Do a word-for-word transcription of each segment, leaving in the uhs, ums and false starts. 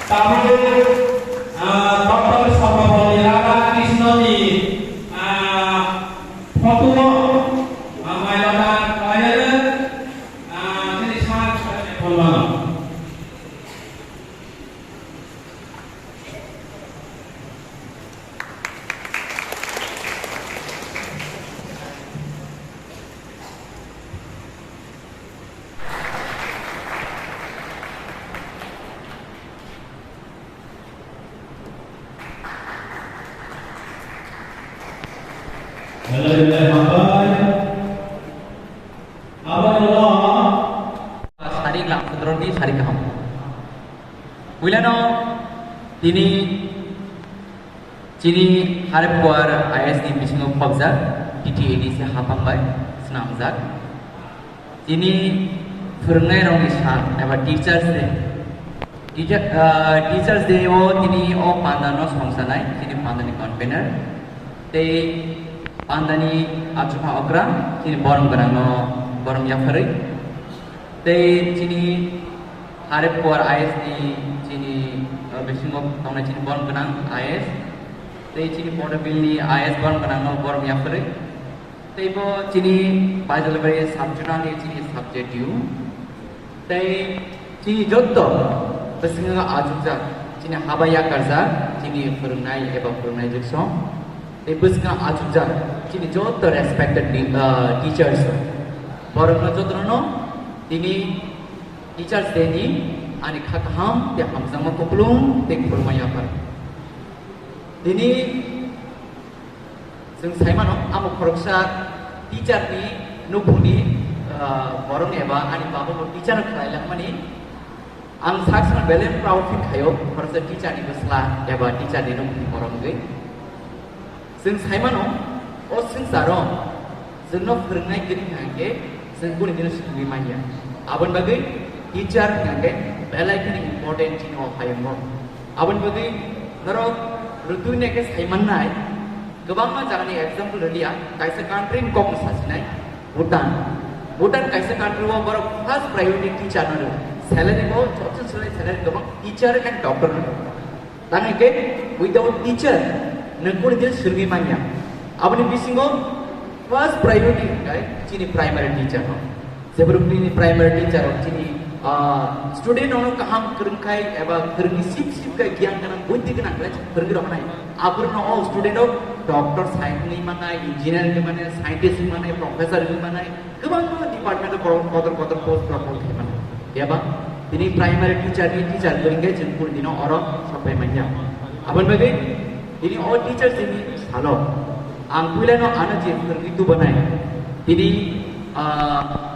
Tabuk, ah, Doctor Sarvapalli Radhakrishnan ni, ah, photo, ah, mailada khlaiwi, ah, chini sir phone mano. Belai belai hambai. Abo ulo sari lam sudroni sari kaham. Puilano tini chini Harep Kuar I A S ni bisingo khobjak, T T A D C hapang bai swnamjak. Chini phwrwngnairokni sal eba Teachers Day. Teacher, ah, Teachers Day o tini o pandano songsanai, chini pandani convener. Tei pandani achukha okra, chini borom gwnangno borom yapharwi. Tei chini Harep Kuar I A S ni chini, ah, bisingo tongnai chini borom gwnang I A S. Tei chini Portabilni I A S borom gwnangno borom yapharwi. Tei bo chini Baijalbari sub-zonal ni chini subject due. Tei chini jotto bwskango achukjak, chini haba yakarjak, chini phwrwngnai eba phwrwngnai jwksong. Tei bwskango achukjak, chini jotto respected di-, ah, teachers. Borokno jotono tini Teachers Day ni ani kha kaham tei hamjakma kupulung tei khulumani yaphar. Tini Chwng sai mano, amo khoroksa teacher ni nukhungni, ah, borok eba ani baba bo teacher khlai langmani. Ang sak sakno belai proud feel khaio, khoroksa teacher ni bwsla eba teacher ni nukhungni borok wngwi. Chwng sai mano, o swngcharo chwngno phwrwngnai kwrwi hwnkhe chwng kunu dino swrwngwi manya. Aboni bagwi teacher hwnkhe belai kheno important chini o hayungo. Aboni bagwi norok rwtwi naikhe sai mannai, kwbangma jagani example rwliya, kaisa country ni kokno sasinai, Bhutan. Bhutan kaisa country o borok first priority teacher no rw. Salary bo chobse salary, salary kwbang teacher and doctor no rw. Tang hwnkhe without teacher nwng kunu din swrwngwi manya. Aboni bisingo first priority hwnkhe chini primary teacher no. Jephru chini primary teacher rok chini, ah, student rokno kaham kwrwngkhai eba kwrwngni sip sip khai giyan gwnang, buddhi gwnang khlai phwrwngwi roknai. Aphuru no o student rok doctor, science wngwi mannai, engineer wngwi mannai, scientist wngwi mannai, professor wngwi mannai, kwbangma department o kotor kotor post rok khai mannai. Eba tini primary teacher ni teacher kwrwngkhe chwng kunu dino oro sopai manya. Aboni bagwi tini o teacher chini salo ang puilano ano je phwrwngwi tubanai. Tini, ah,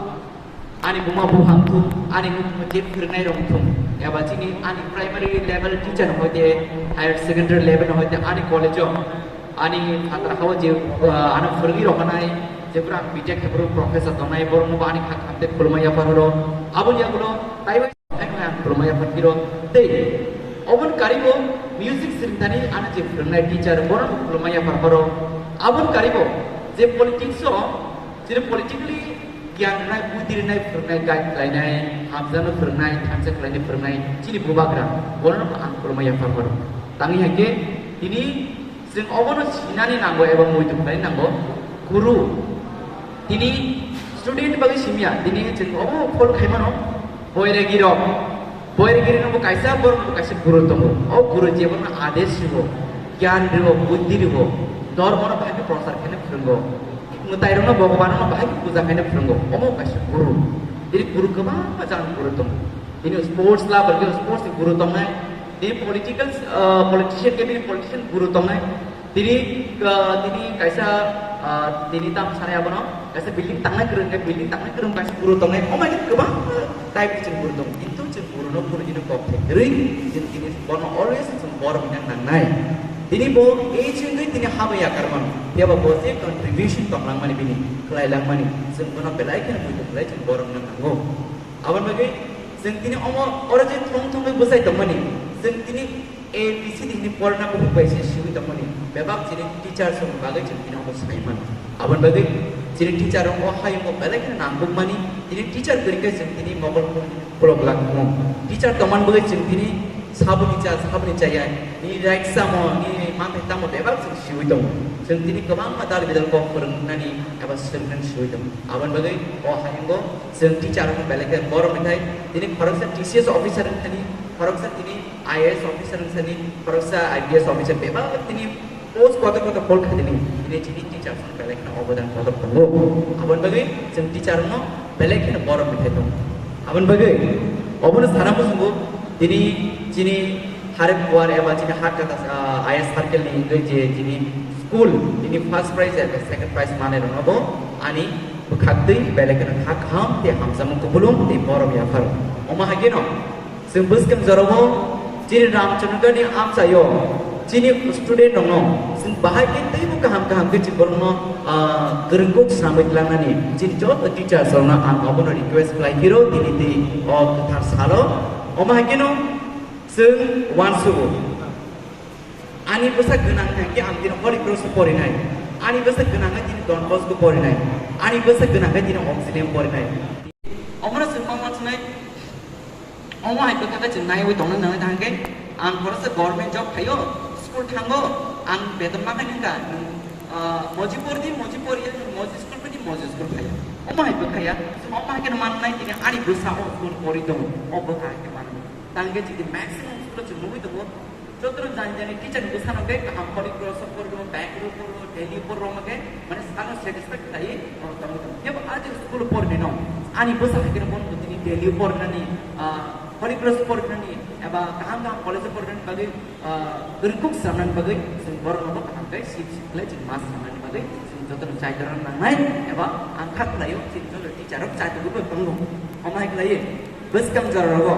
Ani buma buphang thung, ani nukhungo je phwrwngnai rok thung, eba chini ani primary level teacher hoite, higher secondary level hoite, ani college o, ani phataro je, ah, ano phwrwngwi rok nai, jephru ang B Tech khe phuru professor tongnai, borokno bo ani kha khamte khulumai yaphar horo. Aboni yagulo taibai ang khulumai yaphar phiro. Tei oboni karibo music swrwngthani ano je phwrwngnai teacher, borokno khulumai yaphar horo. Aboni karibo je politics o, chini politically giyan rwnai, buddhi rwnai, phwrwngnai, guide khlainai, hamjakno phwrwngnai, thansa khlainai phwrwngnai, chini bubagra, bono ang khulumai yaphar horo. Tangwi hwnkhe tini chwng obono sinani nango eba muitu khlaina nango, guru. Tini student bagwi simya, tini chwng obo follow khaimano, boiregi rok. Boiregi rokno bo kaisa, borokno bo kaisa guru tongo. O guru je bono adesh rwo, giyan rwo, buddhi rwo, dhormono bahai khe prochar khaina phwrwngo. Mwtairokno, Bhagwanrokno bahai khe puja khaina phwrwngo. Omo kaisa guru. Tini guru kwbangma jagani guru tongo. Tini sports lover khe sports ni guru tongnai. Tini political, ah, politician khe bini politician guru tongnai. Tini, ah, tini kaisa, ah, tini tam sanai abono, kaisa building tangnai kwrwng khe building tangnai kwrwng kaisa guru tongnai. Omo hai khe kwbangma type ni chwng guru tongo. Kintu chwng guru no kunu dino kok thai kwrwi, chwng tini bono always chwng borok hwnna nangnai. Tini bo age wngwi tini haba yakar mano. Phiya ba bo je contribution tong langmani bini, khlai langmani, chwng bono belai kheno muitu khlai chwng borok wngna nango. Aboni bagwi chwng tini omo oro je thong thongwi bwsai tongmani, chwng tini A B C D hwnwi porna buphuk bai se swiwi tongmani, bebak chini teachers rokni bagwi chwng tini omo sai mano. Aboni bagwi Chini teacher rok o hayung o belai kheno nangkukmani, tini teacher kwrwi khe chwng tini mokol khum pulok langkhumo. Teacher tongmani bagwi chwng tini saboni cha, saboni chaya, nini right samo, nini manthai tamo bebak chwng siui tongo. Chwng tini kwbangma dal bidal kok phwrwngnani eba swrwngnani siui tongo. Aboni bagwi o hayung o chwng teacher rokno belai khe borom rwthai. Tini khoroksa T C S officer wngthani, khoroksa tini I A S officer wngthani, khoroksa I P S officer bebak tini post kotor kotor pol khatini, tini chini teachers no belai kheno obodan kotor tongo. Aboni bagwi chwng teacher no belai kheno borom rwthai tongo. Aboni bagwi obono sana muchungo tini chini harip kuar eba chini hat kata, ah, I A S circle ni wngwi je chini school tini first prize eba second prize manai rokno bo ani bwkhak twi belai kheno kha kaham tei hamjakmung kubulung tei borom yaphar. Omo hai kheno chwng bwskang jorao chini Ramchandra ni amchaio chini student rokno chwng bahai khe teibo kaham kaham khe chwng borokno, ah, kwrwngkuk swnamwi tlangnani chini joto teachers rokno ang obono request khlai phiro tini tei o kwthar salo. Omo hai kheno chwng uansugo. Ani bwsa gwnang hai khe ang tini Holy Cross o porinai. Ani bwsa gwnang hai tini Don Bosco porinai. Ani bwsa gwnang hai tini Auxilium porinai. Omono chwng ma uansuknai. Omo hai bwkha khe chwng naiwi tongna nangwi thang khe, ang khoroksa government job khaio, school thango, ang beton ma khe nungkha, nwng, ah, moji por di, moji por ya, nwng moji school por di, moji school khaio. Omo hai bwkha ya, chwng omo hai khe mannai tini ani bwsa o school pori tongo, o bwkha hai khe mannai. Tang khe chini maximum school o chwng nugwi tongo, jotono jani jani teacher ni bwsano khe kaham Holy Cross o pori tongo, Bangalore o pori tongo, Delhi o pori tongo khe, mane sano satisfied khlaiwi tongwi tongo. Kebo a je school o porinai no, ani bwsa hai khe bono tini Delhi o porinani, ah, Holy Cross o porinani, eba kaham kaham college o porinani bagwi, ah, kwrwngkuk swnamnani bagwi, chwng borokno bo kaham khe sip sip khlai chwng ma swnamnani bagwi, chwng jotono chai torna nangnai, eba ang kha khlaio, chini joto teacher rok chai tongwi bo tongo. Omo hai khlaiwi, bwskang jora rogo,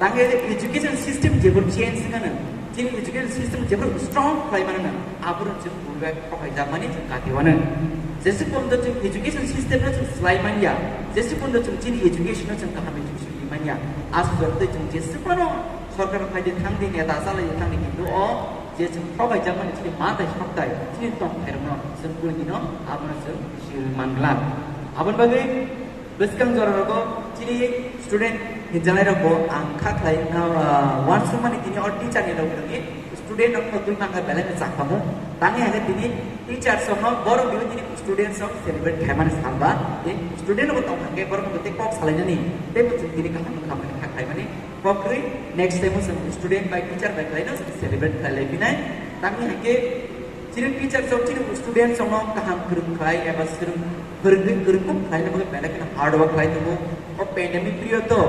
tangwi education system jebor change wngkha nang, chini education system jebor strong khlai mano nang, aborok chwng purbe khokhai jakmani chwng kati wano. Jesi pondo chwng education system no chwng slai manya, jesi pondo chwng chini education no chwng kaham education ri manya, aswk jora tei chwng jesi pono sorkar phai de thang di, neta salai de thang di, kintu o je chwng khokhai jakmani chini ma tai sok tai, chini tong khairokno chwng kuni dino abono chwng sirwi man glak. Aboni bagwi bwskang jora rogo chini student hinjalai rokbo ang kha khlai na, ah, uansukmani tini o teacher ni rok ni student rok no twi mangkha belai no chakhamu. Tangwi hake tini teachers rok no borok ni tini students rok celebrate khaimani salba. Tei student rok tong hake borok no tei kok salainani tei bo chwng tini kaham kaham kha khaimani kok rwi next time o chwng student bai teacher bai khlai no celebrate khlai lai phinai. Tangwi hake chini teachers rok chini students rok no kaham kwrwng khlai eba swrwng Kwrwngwi kwrwngkuk khlaina bagwi belai kheno hard work khlai tongo. O pandemic period o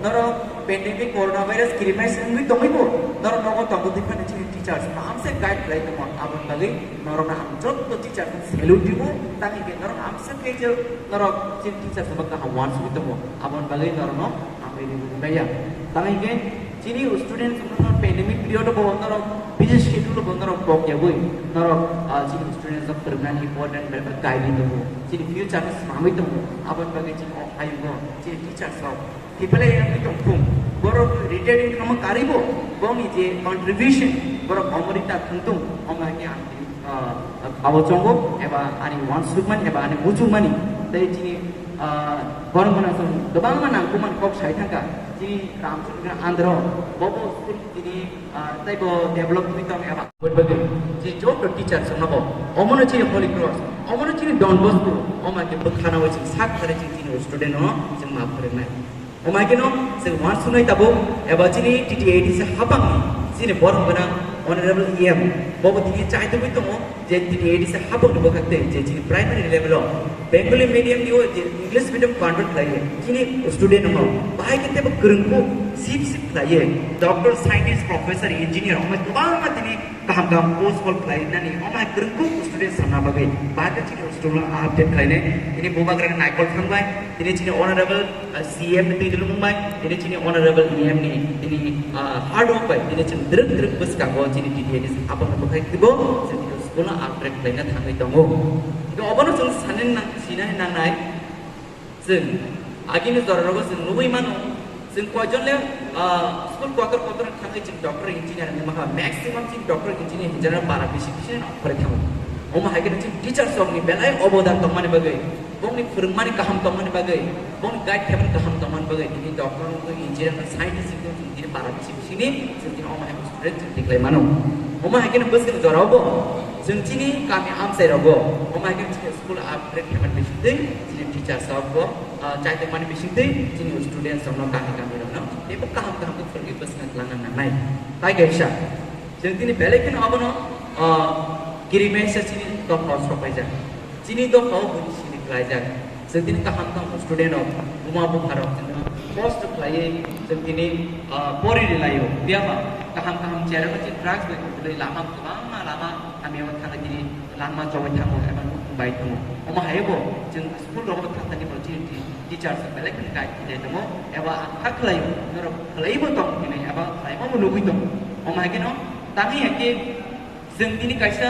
norok pandemic coronavirus kirimai se wngwi tongwi bo norok nogo tongwi twi phano chini teachers no amse guide khlai tongo. Aboni bagwi norokno ang joto teachers no salute riwo, tangwi khe norok amse khe je norok chini teachers no kaham uansugwi tongo. Aboni bagwi norokno hambai rwmani maya. Tangwi khe chini students no pandemic period o bo norok busy schedule o bo norok kok yagwi norok, ah, chini students no kwrwngnani important guide tongo. Chini future no swnamwi tongo, aboni bagwi chini o hayungo chini teachers rok tipele wngwi tong thung. Borok retired wngkha karwi bo bongni je contribution borok omorita thwng thung, omo hai khe ang, ah, abo chongo eba ani uansukmani eba ani muchungmani tei chini, ah, borok mano chwng kwbangma nangkukmani kok sai thangkha chini Ramchandra Andhra bobo school tini, ah, tei bo develop wngwi tong eba. Bwtwi je joto teacher chwngno bo, omono chini Holy Cross, omono chini Don Bosco, omo khe bwkhana bai chwng sak thani chwng chini student no chwng ma phwrwngnai. Omo khe no chwng uansuknai tabuk eba chini T T A D C hapangni chini borom gwnang Honorable E M bobo tini chaitugwi tongo. Je tini A D C hapang ni bwkhak tei je chini primary level o Bengali medium ni o je English medium convert khlai chini student no bahai khe tebo kwrwngkuk sip sip khlai doctor, scientist, professor, engineer omo kwbangma tini kaham kaham post hol khlai nani omo hai kwrwngkuk student samna bagwi bahai khe chini student no update khlai nai tini bubagra ni naikol thangbai. Tini chini honorable, ah, C M ni twi dulung bai, tini chini honorable E M ni, tini, ah, hard work bai, tini chini drwk drwk bwskango chini T T A D C hapang no bwkhai khibo, chini school no upgrade khlaina thangwi tongo. Hingke obono chwng sanani nang-, sinani nangnai, chwng agini jora rogo chwng nugwi mano, chwng koijon le, ah, school kotor kotor thangwi chwng doctor engineer ni maha, maximum chini doctor engineer hinjana para bisi bisi no phore thango. Omo hai khe chini teachers rokni belai obodan tongmani bagwi, bongni phwrwngmani kaham tongmani bagwi, bongni guide khaimani kaham tongmani bagwi, tini doctor wngtong, engineer wngtong, scientist wngtong, chwng tini para bisi bisini chwng tini omo hai student chwng tikhlai mano. Omo hai kheno bwswk jorao bo chwng chini kami amchai rogo, omo hai kheno chini school upgrade khaimani bisingtwi chini teachers rok bo, ah, chaitokmani bisingtwi chini students rokno kami kami rokno teibo kaham kaham khe phwrwngwi bwswk twlangna nangnai. Tai kaisa. Chwng tini belai kheno abono, ah, kirimaisa chini dophao sok paijak. Chini dophao buini sini klaijak. Chwng tini kaham tamo student rok, buma bupha rok chwngno post khlaiwi chwng tini, ah, pori rilaio. Phiya ba kaham kaham cherokno chini drugs bai kwbwlwi lama kwbangma lama hamyao thangwi tini lama chobwi thango eba nukhung bai thango. Omo hai bo chwng school rogo thangthani bo chini teachers belai kheno guide khlai tongo eba ang kha khlaio, norok khlaibo tong hinwi eba khlaima bo nugwi tongo. Omo hai kheno tangwi hai khe chwng tini kaisa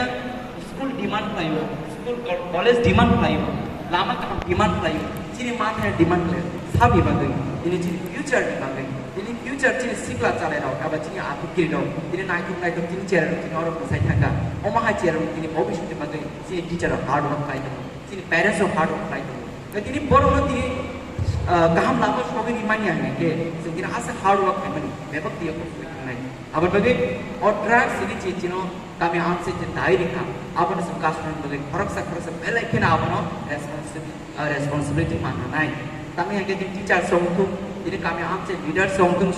school demand khlaio, school, co-, college demand khlaio, lama kaham demand khlaio, chini mathai demand khlaio, saboni bagwi, tini chini future ni bagwi, tini future chini sikla chalai rok eba chini akhuk kiri rok, tini naithok naithok chini chera rok tini oro bwsai thangkha. Omo hai chera rok tini bobiswt ni bagwi chini teacher rok hard work khlai tongo, chini parents rok hard work khlai tongo. Tini borok no tini, ah, kaham lama sogwi ni manya hwnwi khe chwng tini asa hard work khaimani bebak twiya kosoi thangnai. Aboni bagwi o drugs ni je chino kami amchai je dai rikha, abono chwng kasumani bagwi khoroksa khoroksa belai kheno abono responsi-, ah, responsibility manna nai. Tamo hai khe chini teachers rok wngthung, tini kami amchai leaders rok wngthung,